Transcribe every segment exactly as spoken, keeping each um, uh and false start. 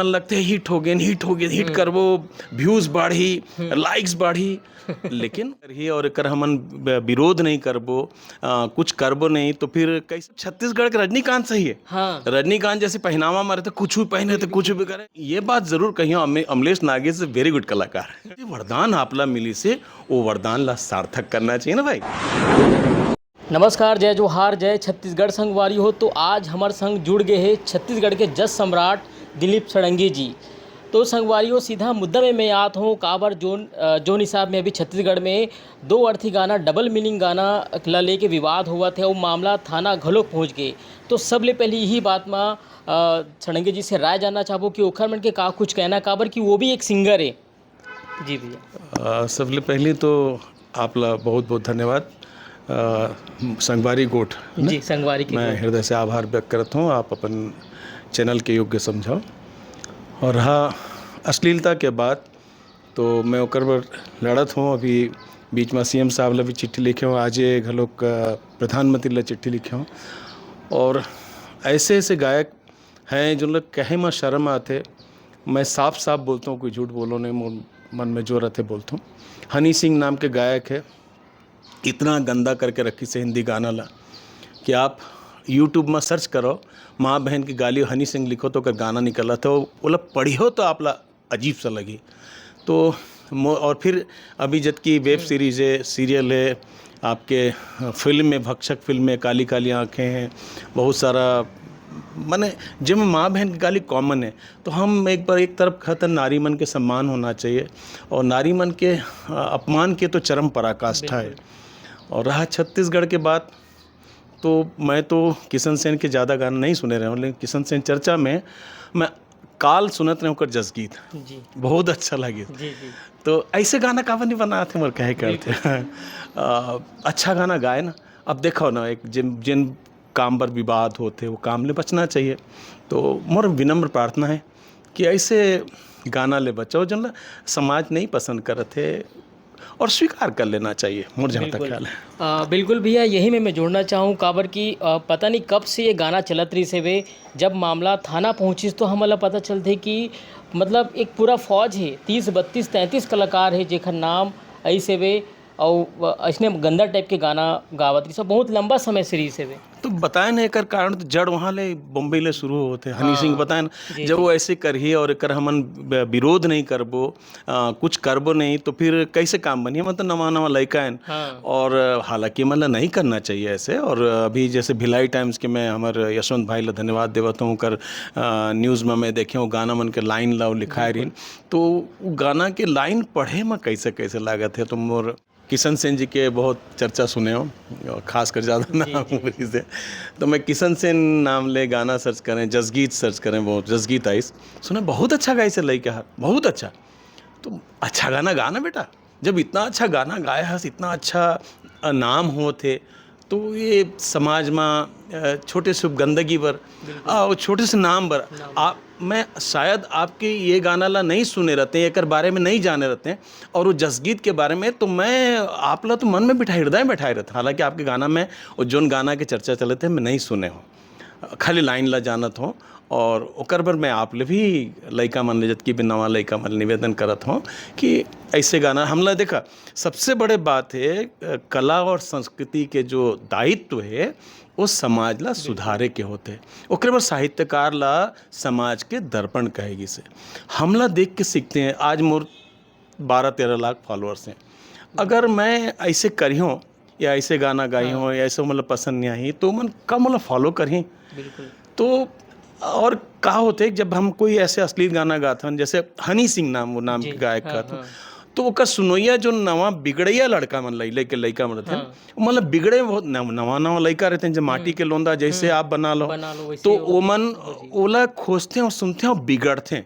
मन लगथे हिट हो गेन, हिट हो गेन, हिट हम्म। करबो, व्यूज बाढ़ी, हम्म। लाइक्स बाढ़ी, लेकिन करही और एकर हमन ब-, विरोध नहीं करबो, आ, कुछ करबो नहीं, तो फिर कैसे? छत्तीसगढ़ के रजनीकांत सही है। हाँ। रजनीकांत जैसे पहनावा मारे तो कुछ भी पहने, तो कुछ भी करे। ये बात जरूर कहियो, अमे-, अमलेश नागेश से वेरी गुड कलाकार। ये वरदान आपला मिली से, वो वरदान ला सार्थक करना चाहिए ना भाई। नमस्कार, जय जोहार, जय छत्तीसगढ़ संगवारी हो। तो आज हमर संग जुड़ गए हे छत्तीसगढ़ के जस सम्राट दिलीप षडंगी जी। तो संगवारी हो, सीधा मुद्दा में मैं आत हूँ, काबर जोन, अ, जोन हिसाब में अभी छत्तीसगढ़ में दो अर्थी गाना, डबल मीनिंग गाना ला लेके विवाद होवत हे, वो मामला थाना घलोक पहुँच गए। तो सबले पहले यही बात मा, अ, षडंगी जी से राय जानना चाहबो कि ओखर मन के का कुछ कहना, काबर कि वो भी एक सिंगर है। जी भैया। अ, सबले पहली तो आप ला बहुत बहुत धन्यवाद। अ, संगवारी गोठ, है ना? जी, संगवारी की मैं गोठ। हृदय से आभार व्यक्त करत हूँ, आप अपन चैनल के योग्य समझो। और हाँ, अश्लीलता के बात, तो मैं ओकर बर लड़त हूँ। अभी बीच में सीएम साहब ला भी चिट्ठी लिखे हूँ, आज ये घलोक, अ, प्रधानमंत्री ला चिट्ठी लिखे हूँ। और ऐसे ऐसे गायक हैं, जो लोग कहे में शर्म आते। मैं साफ साफ बोलता हूँ, कोई झूठ बोलो नहीं, मोर मन में जो रहते बोलता हूँ। हनी सिंह नाम के गायक है, इतना गंदा करके रखी से हिंदी गाना ला कि आप YouTube में सर्च करो, माँ बहन की गाली हनी सिंह लिखो तो ओकर गाना निकला था, वो ला पढ़ियो तो आप ला अजीब सा लगी। तो मो-, और फिर अभी जबकि वेब सीरीज है, सीरियल है, आपके फिल्म में, भक्षक फिल्म में, काली काली आंखें हैं, बहुत सारा, माने, जिम माँ बहन की गाली कॉमन है। तो हम एक बार एक तरफ कहते हैं, नारी मन के सम्मान होना चाहिए, और नारी मन के, अ, अपमान के तो चरम पराकाष्ठा है। बिल्कुल। और रहा छत्तीसगढ़ के बात, तो मैं तो किशन सेन के ज़्यादा गाना नहीं सुने रहे हूँ, लेकिन किशन सेन चर्चा में मैं काल सुनत रहे ओकर जसगीत, जी। बहुत अच्छा लगे। जी, जी। तो ऐसे गाना काबर नहीं बनाते, मोर कहे के अर्थ। बिल्कुल। अ, अच्छा गाना गाए ना। अब देखो ना, एक जिन, जिन काम पर विवाद होते, वो काम ले बचना चाहिए। तो मोर विनम्र प्रार्थना है कि ऐसे गाना ले बचाओ, जन ला समाज नहीं पसंद करत है और स्वीकार कर लेना चाहिए, मोर जहाँ तक बिल्कुल। ख्याल है। अ, बिल्कुल भैया, यही में मैं जोड़ना चाहूँ, काबर कि, अ, पता नहीं कब से ये गाना चलत रहिस हवे, जब मामला थाना पहुँचिस तो हमन ला पता चलथे कि मतलब एक पूरा फौज हे, तीस, बत्तीस, तैंतीस कलाकार हे, जेकर नाम अइस हवे, अउ अइसने गंदा टाइप के गाना गावत रहिस, बहुत लंबा समय से रहिस हवे। तो बताए ना, एकर कारण तो जड़ वहाँ ले, बम्बई ले शुरू होथे। हनी हाँ। सिंह बताए ना, जी, जब जी। वो ऐसे करही और एकर हमन ब-, विरोध नहीं करबो, अ, कुछ करबो नहीं, तो फिर कैसे काम बनही? हमन तो नवा नवा लइका हन। हाँ। और हालांकि, मतलब, नहीं करना चाहिए ऐसे। और अभी जैसे भिलाई टाइम्स के, मैं हमर यशवंत भाई ला धन्यवाद देवत हूँ, ओकर, अ, न्यूज़ में मैं देखे हूँ, गाना मन के लाइन ला लिखाए बिल्कुल। रहिन, तो वो गाना के लाइन पढ़े में कैसे कैसे लागत है, तो मोर किशन सेन जी के बहुत चर्चा सुने हो, खासकर ज़्यादा जी, नाम जी। उंगली से। तो मैं किशन सेन नाम ले गाना सर्च करें, जसगीत सर्च करें, बहुत जसगीत आइस, सुने बहुत अच्छा गाइस हे लइका हर, बहुत अच्छा। तो अच्छा गाना गा ना बेटा, जब इतना अच्छा गाना गाए हस, इतना अच्छा, अ, नाम होत हे, तो ये समाज में, अ, छोटे से गंदगी बर, बिल्कुल। आ, वो छोटे से नाम बर, नाम। आप, मैं, शायद आपके ये गाना ला नहीं सुने रहते, एकर बारे में नहीं जाने रहते, और वो जसगीत के बारे में, तो मैं आप ला तो मन में बिठाए, हृदय में बिठाए रहते। हालांकि आपके गाना में, वो जोन गाना के चर्चा चलत हे, मैं नहीं सुने हूँ, खाली लाइन ला जानत हूँ। और ओकर बर मैं आप ले भी, लइका मन ले, जतकी भी नवा लइका मन ले निवेदन करत हूँ कि ऐसे गाना हमला, देखा, सबसे बड़े बात है, अ, कला और संस्कृति के जो दायित्व है, वो समाज ला बिल्कुल। सुधारे के होते। ओकरे बर साहित्यकार ला समाज के दर्पण कहे गिस हे। हमला देख के सीखते हैं। आज मोर बारह तेरह लाख फॉलोअर्स हैं। अगर मैं ऐसे करियों या ऐसे गाना गाई हाँ। हों या ऐसे, मतलब, पसंद नहीं आई, तो मन कम, मतलब, फॉलो करही। बिल्कुल। तो और का होथे, जब हम कोई ऐसे अश्लील गाना गाथन, जैसे हनी सिंह नाम, वो नाम जी, के गायक हाँ, का था, हाँ। तो ओकर सुनोइया जो नवा बिगड़ैया लड़का मन लइ-, लेके लइका मन रहिथे, हाँ। मतलब, बिगड़े बहुत नव-, नवा नवा लइका रहिथे, जब माटी हम्म। के लोंदा जैसे हम्म। आप बना लो, बना लो, वैसे तो वो ओमन हो जी। ओला खोजथे और सुनथे और बिगड़थे।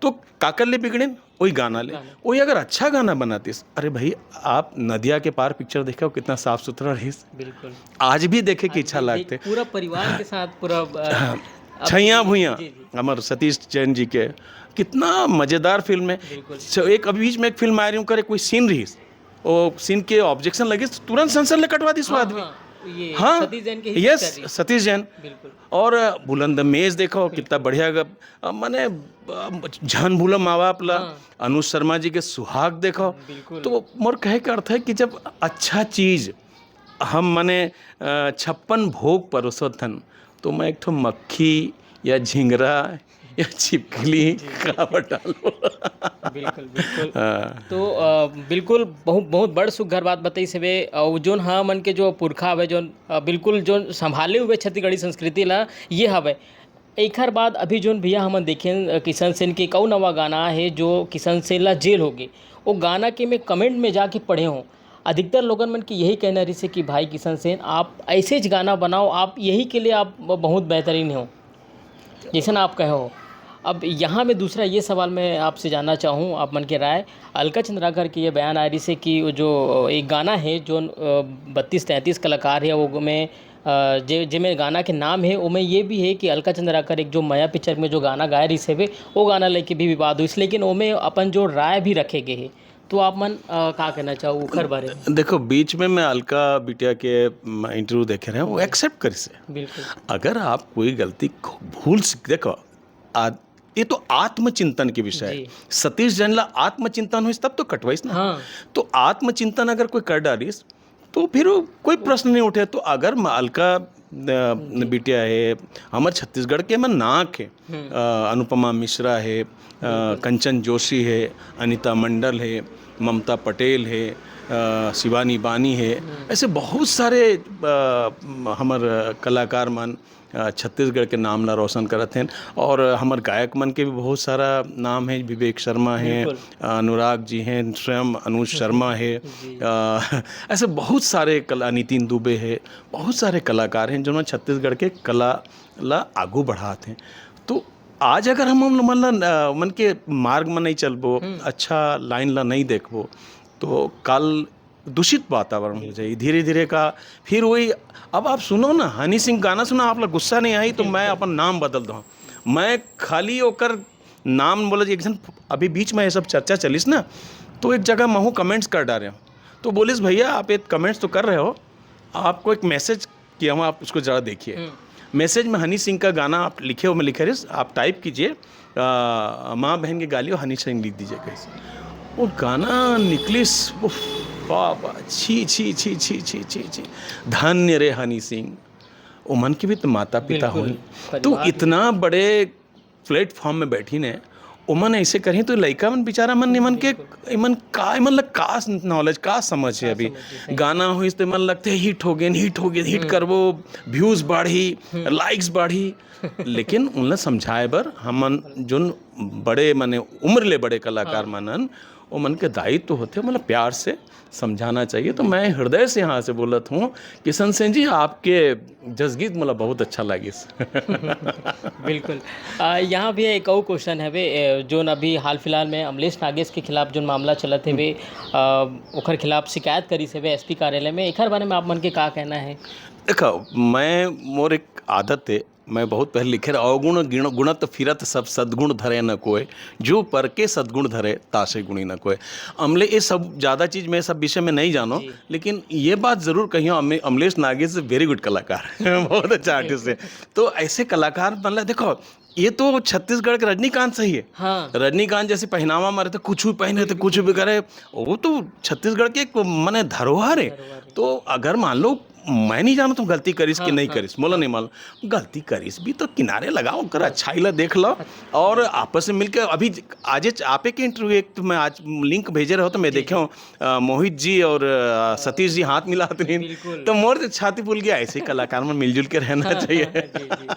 तो काकर ले बिगड़ेन? वही गाना ले। गाना। वही अगर अच्छा गाना बनातिस, अरे भाई, आप नदिया के पार पिक्चर देखे हो, कितना साफ सुथरा रहिस। बिल्कुल। आज भी देखे की आज इच्छा भी लागथे। देख, पूरा परिवार के साथ पूरा, अ, हाँ। अब छैया भुइयां, जी, जी। हमर सतीश जैन जी के, कितना मजेदार फिल्म है। बिल्कुल। स-, एक अभी बीच में एक फिल्म आ रही हूँ, करे कोई सीन रहिस, वो सीन के ऑब्जेक्शन लगिस, तुरंत सेंसर ले कटवा दिस वो हाँ, आदमी। हाँ। ये हाँ, सतीश जैन के ही यस, पिक्चर रही। सतीश जैन। बिल्कुल। और बुलंद मेज देखो, कितना बढ़िया ग-, अ, माने, अ, झन भूलम माँ बाप ला, हाँ। अनुज शर्मा जी के सुहाग देखो। बिल्कुल। तो मोर कहे के अर्थ है कि जब अच्छा चीज हम, माने, अ, छप्पन भोग परोसत हन, तो मैं एक ठो मक्खी या झिंगरा या छिपकली जी। काबर डालो? बिल्कुल, बिल्कुल। हाँ। तो, अ, बिल्कुल बहुत, बहुत बड़ सुघर बात बताइस हवे। अउ जोन हमन के जो पुरखा हवे, जोन, अ, बिल्कुल जोन संभाले हुए छत्तीसगढ़ी संस्कृति ला, ये हवे। एखर बाद अभी जोन भैया हमन देखेन, अ, किशन सेन के एक अउ नवा गाना हे, जो किशन सेन ला जेल होगे। वो गाना के मैं comment में जाके पढ़े हूँ, अधिकतर लोगन मन के यही कहना रहिसे कि भाई किशन सेन, आप ऐसे ज गाना बनाओ, आप यही के लिए आप ब-, बहुत बेहतरीन हो, जैसन आप कहे हो। अब यहाँ में दूसरा ये सवाल मैं आपसे जानना चाहूँ, आप मन के राय। अलका चंद्राकर के ये बयान आय रहिसे कि वो जो एक गाना है, जो, अ, बत्तीस तैंतीस कलाकार है, वो में, अ, जे, जे में गाना के नाम है, वो में ये भी है कि अलका चंद्राकर एक जो मया पिक्चर में जो गाना गाय रहिसे वे, वो गाना लेके भी विवाद हुई, लेकिन वो में अपन जो राय भी रखे गए है। तो आप मन, अ, का कहना चाहो ओखर बारे में? देखो, बीच में मैं अलका बिटिया के, म, interview देखे रहे, वो accept करिस हे। बिल्कुल। अगर आप कोई गलती को भूल सक-, देखो, आ-, ये तो आत्मचिंतन के विषय है। जी। सतीश जैन ला आत्मचिंतन होइस तब तो कटवाइस ना। हाँ। तो आत्मचिंतन अगर कोई कर डालिस, तो फिर वो कोई प्रश्न नहीं उठे। तो अगर म-, अलका, अ, जी। बिटिया है, हमर छत्तीसगढ़ के मन नाक है, हम्म। अ, अनुपमा मिश्रा है, अ, बिल्कुल। कंचन जोशी है, अनिता मंडल है, ममता पटेल है, अ, शिवानी बानी है, हम्म। ऐसे बहुत सारे, अ, हमर कलाकार मन, अ, छत्तीसगढ़ के नाम ला रोशन करत हैं। और हमर गायक मन के भी बहुत सारा नाम है, विवेक शर्मा है, बिल्कुल। अनुराग जी हैं, स्वयं अनुज शर्मा है, जी। अ, ऐसे बहुत सारे कला, नितिन दुबे है, बहुत सारे कलाकार हैं, जो छत्तीसगढ़ के कला ला आगू बढ़ात हैं। तो आज अगर हम उन मन ला, अ, मन के मार्ग में नहीं चलबो, हम्म। अच्छा line ला नहीं देखबो, तो काल दूषित वातावरण हो जाई। धीरे-धीरे का फिर वही, अब आप सुनो ना, हनी सिंह गाना सुना, आप लोग गुस्सा नहीं आई, तो मैं बिल्कुल। अपन नाम बदल दूँ। मैं खाली ओकर नाम बोला जी, एक झन अभी बीच में ये सब चर्चा चलिस ना, तो एक जगह महू comments कर डारे हूँ। तो बोलिस, "भैया, आप ये comments तो कर रहे हो, आपको एक message किया हूँ, आप उसको ज़रा देखिए।" हम्म। Message में हनी सिंह का गाना आप लिखे हो, मैं लिखे रहिस, आप type कीजिए, अ, माँ बहन के गाली हो, हनी सिंह लिख दीजिए कहीं से। वो गाना निकलिस, उफ, बाबा, छी, छी, छी। धन्य रे हनी सिंह, ओमन के भी तो माता पिता बिल्कुल, होही। तू परिवार। इतना बड़े platform में बैठी ने, ओमन ऐसे करही तो लइका मन बेचारा मन, इमन के, बिल्कुल। इमन का, इमन ला का knowledge, का समझ है का अभी? समझ है, सही। गाना होइस तो इमन लगथे hit हो गेन, hit हो गेन, hit हम्म। करबो, views बाढ़ही, हम्म। Likes बाढ़ही। लेकिन उनला समझाए बर हमन जोन बड़े, माने उम्र ले बड़े कलाकार हाँ। मन हन, ओमन के दायित्व होथे, मतलब प्यार से समझाना चाहिए। तो मैं हृदय से यहाँ से बोलत हूँ, किशन सेन जी, आपके जसगीत मोला बहुत अच्छा लागिस। बिल्कुल। अ, यहाँ भी एक अउ question हवे, अ, जोन अभी हाल फिलहाल में अमलेश नागेश के खिलाफ जोन मामला चलत हवे, अ, ओखर खिलाफ शिकायत करिस हवे S P कार्यालय में, एखर बारे में आप मन के का कहना है? देखो, मैं, मोर एक आदत है, मैं बहुत पहले लिखे रहे, "अवगुण गिण-, गुणत फिरत सब सद्गुण धरे न कोय, जो पर के सद्गुण धरे, तासे गुणी न कोय।" अमले-, ये सब ज्यादा चीज मैं सब विषय में नहीं जानो, जी। लेकिन ये बात जरूर कहियो, अमे-, अमलेश नागेश very good कलाकार। बहुत अच्छा artist है। बिल्कुल। तो ऐसे कलाकार, मतलब, देखो, ये तो छत्तीसगढ़ के रजनीकांत सही है। हाँ। रजनीकांत जैसे पहनावा मारे तो कुछ भी पहने तो कुछ भी करे, वो तो छत्तीसगढ़ के एक, मने, धरोहर है। धरोहर है। तो अगर मान लो मैं नहीं जानत हूँ गलती करिस कि हाँ, नहीं हाँ, करिस, मोला हाँ। नहीं मालूम। गलती करिस भी तो किनारे लगाओ, ओकर अच्छाई ला देख लो और आपस में मिलके अभी ज-, आज च-, आपे के interview एक तो मैं आज link भेजे रहो तो मैं जी, देखे जी। हूँ, अ, मोहित जी और, अ, सतीश जी हाथ मिलात रहिन। बिल्कुल। तो मोर तो छाती फूल गया, ऐसे कलाकार में मिलजुल के रहना हाँ, चाहिए। हाँ, जी, जी।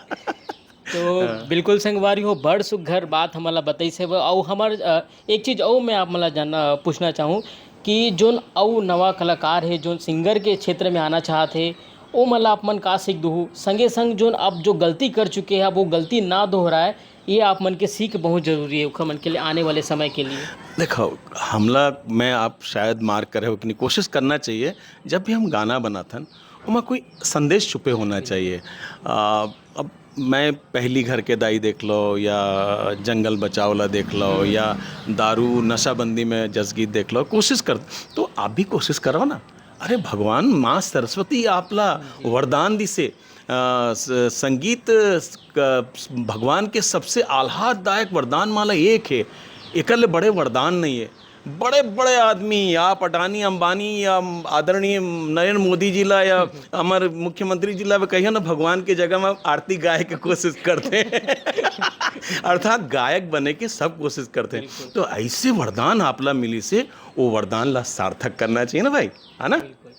तो हाँ। बिल्कुल संगवारी हो, बड़ सुघर बात हमन ला बताइस हे वो। अउ हमर, अ, एक चीज अउ मैं आप मन ला जानना, पूछना चाहूँ कि जोन अउ नवा कलाकार हे, जोन singer के क्षेत्र में आना चाहत हे, ओ मन ला आप मन का सीख दुहू? संगे संग जोन अब जो गलती कर चुके हे, अब वो गलती ना दोहराए, ये आप मन के सीख बहुत जरूरी हे, ओखर मन के लिए आने वाले समय के लिए। देखो, हमला, मैं आप शायद mark करे हो कि नहीं, कोशिश करना चाहिए, जब भी हम गाना बनाथन, ओमा कोई संदेश छुपे होना चाहिए। आ, अब मैं पहली घर के दाई देख लो या जंगल बचाओ ला देख लो या दारू नशाबंदी में जसगीत देख लो, कोशिश कर, तो आप भी कोशिश करो ना। अरे, भगवान माँ सरस्वती आपला वरदान दिसे। अ, स-, संगीत, अ, भगवान के सबसे आह्लाददायक वरदान माला एक हे। एकर ले बड़े वरदान नहीं हे। बड़े-बड़े आदमी, आप अडानी, अंबानी या आदरणीय नरेंद्र मोदी जी ला या हमर मुख्यमंत्री जी ला भी कहियो ना, भगवान के जगह में आरती गाए के कोशिश करथे। अर्थात गायक बने के सब कोशिश करथे। बिल्कुल। तो ऐसे वरदान आपला मिलिसे, वो वरदान ला सार्थक करना चाहिए ना भाई, है ना? बिल्कुल।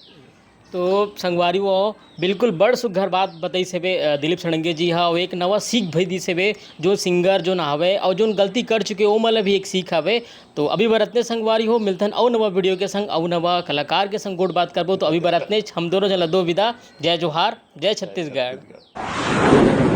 तो संगवारी हो, बिल्कुल बड़ सुघर बात बताइस हेबे, अ, दिलीप षडंगी जी हा, अउ एक नवा सीख भी दिस हेबे, जो सिंगर जो ना हवे अउ जोन गलती कर चुके, ओमन ला भी एक सीख हवे। तो अभी बर अतने संगवारी हो, मिलथन अउ नवा वीडियो के संग, अउ नवा कलाकार के संग गोठ बात करबो। तो अभी बर अतने, हम दोनों झन ला दो विदा। जय जोहार, जय छत्तीसगढ़।